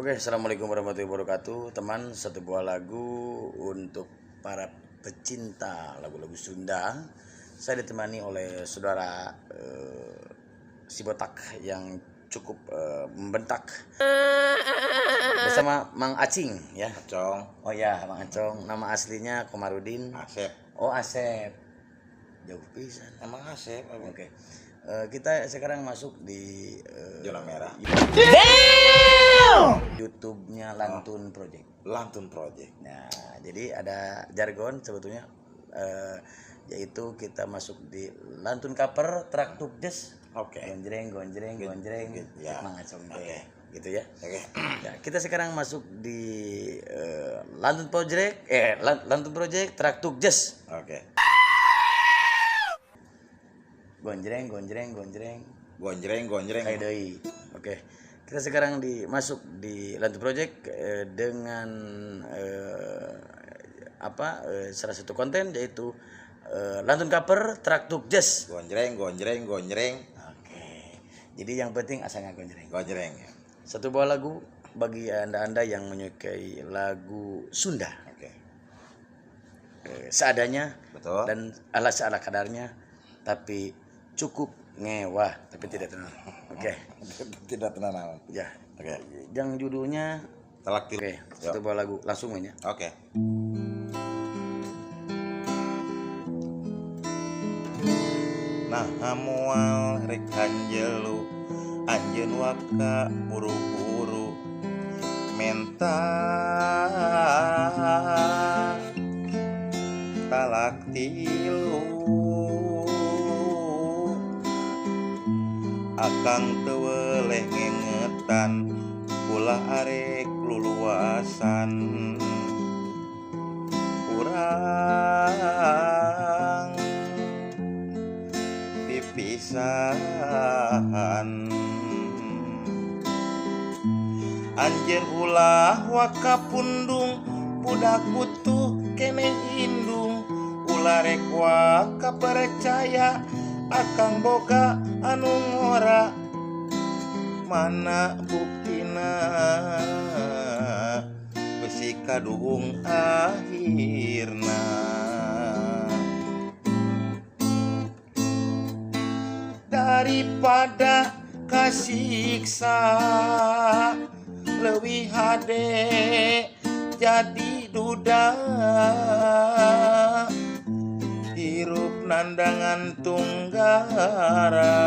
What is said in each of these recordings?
Oke, assalamualaikum warahmatullahi wabarakatuh, teman. Satu buah lagu untuk para pecinta lagu-lagu Sunda. Saya ditemani oleh saudara si botak yang cukup membentak bersama Mang Acing ya. Acong. Oh ya, Mang Acong. Nama aslinya Komarudin. Asep. Oh, Asep. Jauh pisan. Emang Asep. Oke. Kita sekarang masuk di Zona merah. YouTube-nya Lantun Project. Lantun Project. Nah, jadi ada jargon sebetulnya, yaitu kita masuk di Lantun Cover Traktuk Jazz. Oke. Gonjreng, gonjreng, gonjreng. Ya. Mang Acong teh. Oke. Gitu ya. Oke. Ya, kita sekarang masuk di Lantun Project, Lantun Project Traktuk Jazz. Oke. Gonjreng, gonjreng, gonjreng. Gonjreng, gonjreng. Kayak deui. Oke. Kita sekarang masuk di Lantun Project dengan salah satu konten yaitu Lantun Cover Traktuk Jazz. Gonjreng, gonjreng, gonjreng. Oke. Jadi yang penting asalnya gonjreng. Gonjreng ya. Satu buah lagu bagi Anda-anda yang menyukai lagu Sunda. Oke. Seadanya. Betul. Dan ala seala kadarnya, tapi cukup ngewah, tapi tidak tenang. Oke. Tidak tenang. Ya. Oke. Yang judulnya Talak Tilu. Oke, satu buah lagu langsung aja. Oke. Nah, moal rek hanjelu anjeun waka buru-buru menta talak tilu akang teu weleh ngengetan ulah arek luluasan urang pipisahan anjeun ulah waka pundung budak butuh keneh indung ulah rek waka percaya akang boga anu ngora mana buktina besi kaduhung akhirna daripada kasiksa leuwih hade jadi duda hirup nandangan tunggara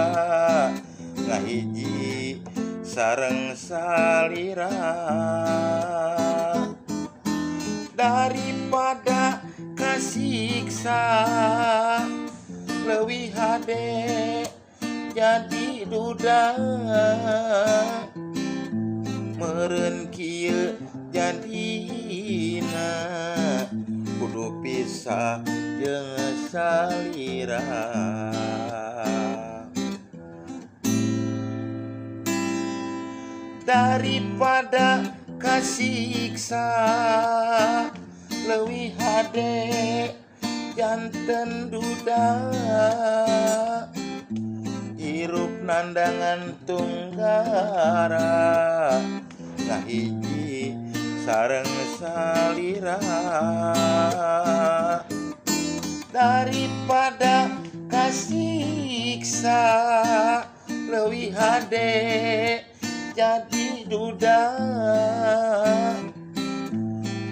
ngahiji sareng salira daripada kasiksa leuwih hade jadi duda meureun kieu jadina kudu pisah jeung salira daripada kasiksa leuwih hade janten duda hirup nandangan tunggara ngahiji sareng salira daripada kasiksa leuwih hade jadi duda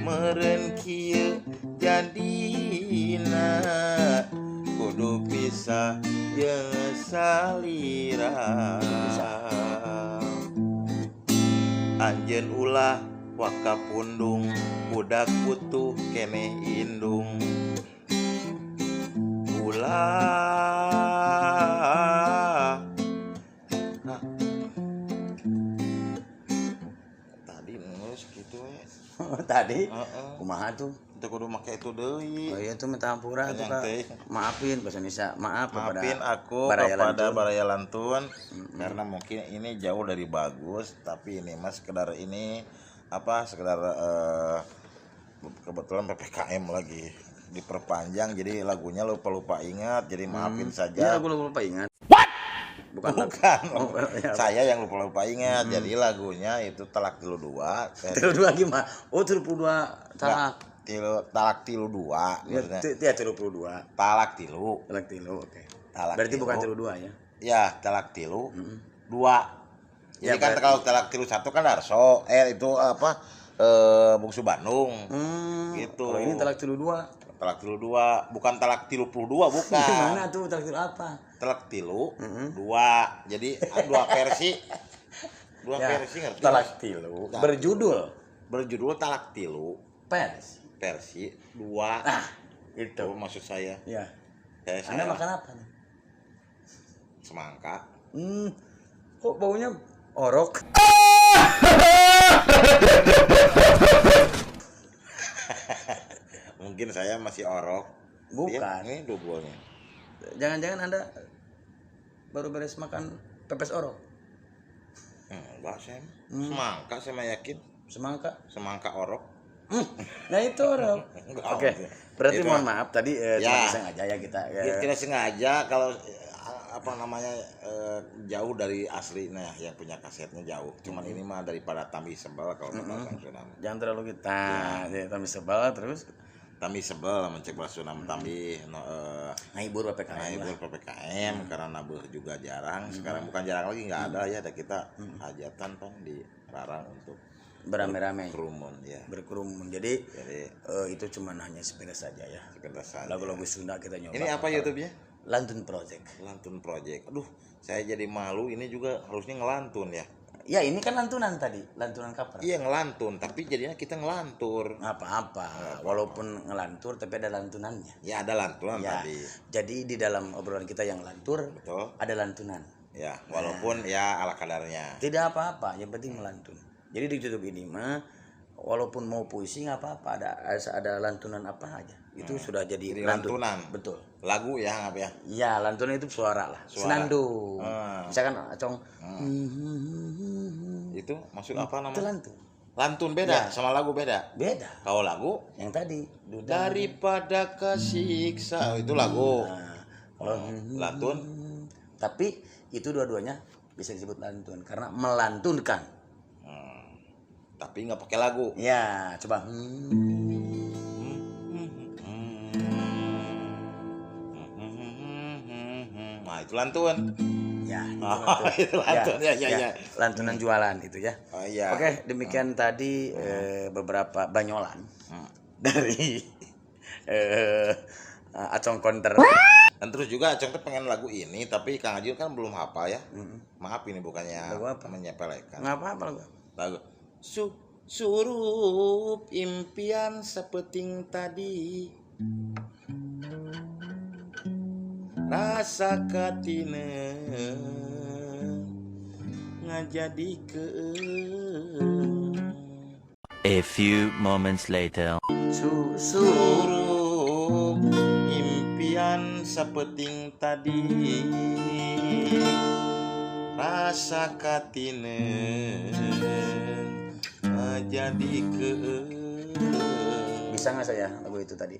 meureun kieu jadina kudu pisah jeung salira anjeun ulah waka pundung budak butuh keneh indung ulah. Nah, tadi nulis gitu ya. Tadi kumaha tuh? Itu kudu make itu deui. Oh iya, itu minta ampura tuh, Kak. Maafin bahasa Indonesia. Maaf kepada Maafin aku Baraya kepada Lantun. Baraya Lantun karena mungkin ini jauh dari bagus, tapi ini mas sekedar ini apa sekedar kebetulan PPKM lagi diperpanjang jadi lagunya lupa-lupa ingat, jadi maafin saja. Ya, aku lupa ingat. What? Bukan. Bukan. Oh, ya. Saya yang lupa-lupa ingat. Jadi lagunya itu Talak Tilu 2. 32 gimana? Oh, 32 talak. Tilu, talak tilu 2 Ya, maksudnya. ya 32. Talak tilu. Talak tilu, oke. Talak Berarti tilu. bukan 32 ya? Ya, talak tilu 2. Jadi Ya, kan berarti- kalau talak tilu 1 kan Darso, itu apa? Bungsu Bandung. Gitu. Kalau ini talak tilu 2. Talak tilu 2, bukan talak tilu 22 bukan. Gimana tuh talak tilu apa? Talak tilu 2. Jadi dua versi. Dua Ya, versi ngerti. Talak tilu Nah. berjudul Berjudul Talak Tilu Pers. versi 2. Nah, itu. Itu maksud saya. Ya. Saya Anda salah. makan apa nih? Semangka. Kok baunya orok? Mungkin saya masih orok. Bukan. Iya, ini dua-duanya. Jangan-jangan Anda baru beres makan pepes orok? Enggak, saya. Semangka saya mah yakin. Semangka. Semangka orok. Nah, itu orok. Enggak, Oke. maksudnya. Berarti Itu mohon maaf tadi Ya. cuma sengaja ya kita. Ya, tidak sengaja kalau apa namanya jauh dari aslinya yang punya kasetnya jauh. Cuman ini mah daripada tambih sebel kalau kata Sang Sunam. Jangan terlalu kita. Ya, tambah sebel terus Tambih sebel mencek bahasa Sunam tambih ngahibur PPKM lah. ngahibur PPKM karena nabuh juga jarang. Sekarang bukan jarang lagi nggak ada ya, ada kita hajatan kan dilarang untuk Beramai-ramai kerumun ya. berkerumun. Jadi Jadi itu cuma hanya sepintas saja ya. sepintas saja. Lagu-lagu Sunda kita nyoba. Ini apa YouTube-nya? Lantun Project. Lantun Project. Aduh, saya jadi malu ini juga harusnya ngelantun ya. Ya ini kan lantunan tadi, lantunan cover. Iya ngelantun, tapi jadinya kita ngelantur. Nggak apa-apa, walaupun ngelantur tapi ada lantunannya. Ya ada lantunan Ya, tadi. jadi di dalam obrolan kita yang lantur Betul. ada lantunan. Ya, walaupun ya ala kadarnya. Tidak apa-apa, yang penting melantun. Jadi di YouTube ini mah walaupun mau puisi nggak apa-apa, ada lantunan apa aja. Itu sudah jadi, Jadi lantun. lantunan. Betul. Lagu ya, apa ya? Iya, lantunan itu suara lah. Senandung. Ah. Misalkan Acong Itu maksud apa itu namanya? lantun. Lantun beda sama lagu beda. Beda. Kalau lagu Yang tadi duda. daripada kesiksa itu lagu. Nah, kalau Lantun tapi itu dua-duanya bisa disebut lantun karena melantunkan. Tapi nggak pakai lagu. Ya, coba. Nah, itu lantun. Ya, itu Oh, lantun. itu lantun. Ya, ya, ya. Lantunan jualan itu ya. Oh iya. Oke, demikian tadi beberapa banyolan dari Acong Konter. Dan terus juga Acong tuh pengen lagu ini, tapi Kang Ajun kan belum hafal ya. Maaf ini bukannya Lagu apa? menyepelekan. Nggak apa-apa lagu. Lagu Surup impian sepeting tadi rasa katine ngajadi ke A few moments later. Susu. Surup impian sepeting tadi rasa katine ngajadi ke Bisa nggak saya lagu itu tadi?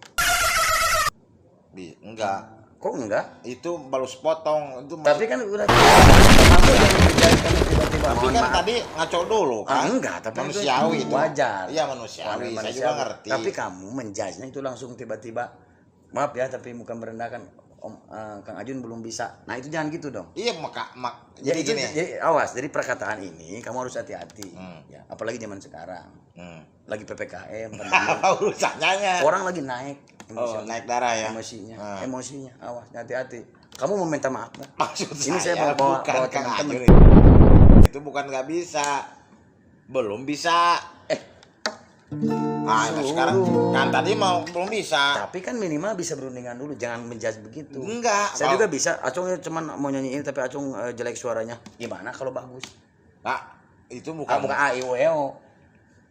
Enggak, Kok enggak? itu baru sepotong itu Tapi kan udah kamu jangan menjadi kamu tiba-tiba. tapi Mohon kan maaf. tadi ngaco dulu Ah, kan enggak, tapi itu manusiawi itu wajar. Iya manusiawi, saya juga ngerti. Tapi kamu menjudge-nya itu langsung tiba-tiba. Maaf ya, tapi bukan merendahkan Om Kang Ajun belum bisa. Nah, itu jangan gitu dong. Iya maka mak Jadi, jadi gini. jadi awas, jadi perkataan ini kamu harus hati-hati. Ya, apalagi zaman sekarang. Lagi PPKM, pandemi. Apa urusannya? Orang lagi naik Oh, emosinya. naik darah ya. Emosinya, Ah. emosinya, awas, hati-hati. Kamu mau minta maaf nggak? Maksud Ini saya saya mau bawa, bukan bawa Kang teman-teman. Ajun. Itu bukan nggak bisa. Belum bisa. Ah, itu sekarang kan tadi mau belum bisa. Tapi kan minimal bisa berundingan dulu, jangan menjudge begitu. Enggak. Saya Kalau- juga bisa, Acung ya cuman mau nyanyiin tapi Acung jelek suaranya. Gimana kalau bagus? Nah, itu Ah, bukan bukan A I U E O.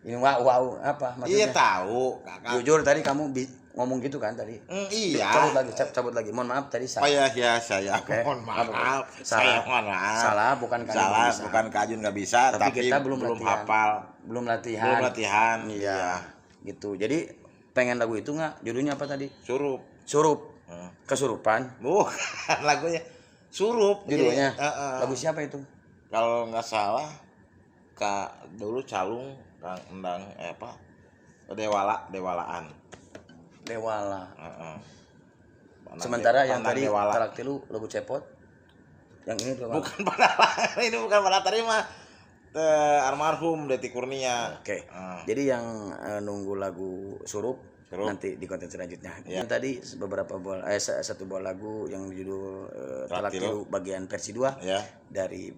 Ini wow, wow apa Iya maksudnya? tahu, Kakak. Jujur tadi kamu ngomong gitu kan tadi. Iya. Cabut lagi, cabut lagi. Mohon maaf tadi Oh salah. iya, ya, saya Oke. mohon maaf. Salah. Saya mohon maaf. Salah, bukan Kak Ajun Salah, belum bisa. bukan Kak Ajun nggak bisa, Tapi, tapi, kita belum belum latihan. hafal. Belum latihan. Belum latihan. Iya. Gitu. Jadi pengen lagu itu nggak? Judulnya apa tadi? Surup. Surup. Kesurupan. Bukan lagunya. Surup Judulnya. Jadi, heeh. Lagu siapa itu? Kalau nggak salah Kak dulu Calung Kang Endang apa Dewala Dewalaan. Dewala. Heeh. Sementara yang Pandang tadi Dewala. Talak Tilu lagu Cepot. Yang ini Dewala. Bukan Padalang, ini bukan Padalang tadi mah almarhum Deti Kurnia. Oke. Ah. Jadi yang nunggu lagu Surup, Surup. nanti di konten selanjutnya. Ya. Yang tadi beberapa buah satu buah lagu yang judul Talak Talak Tilu bagian versi 2 Ya. dari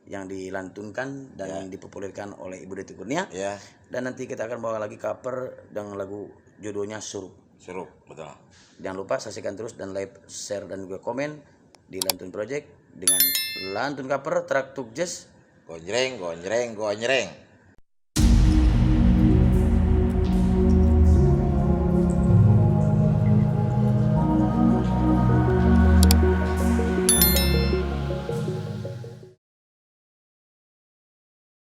yang dilantunkan dan dipopulerkan oleh Ibu Deti Kurnia. Ya, Dan nanti kita akan bawa lagi cover dengan lagu judulnya Surup. Surup, betul. Jangan lupa saksikan terus dan like, share dan juga komen di Lantun Project dengan Lantun Cover Traktuk Jazz. Gonjreng, gonjreng, gonjreng.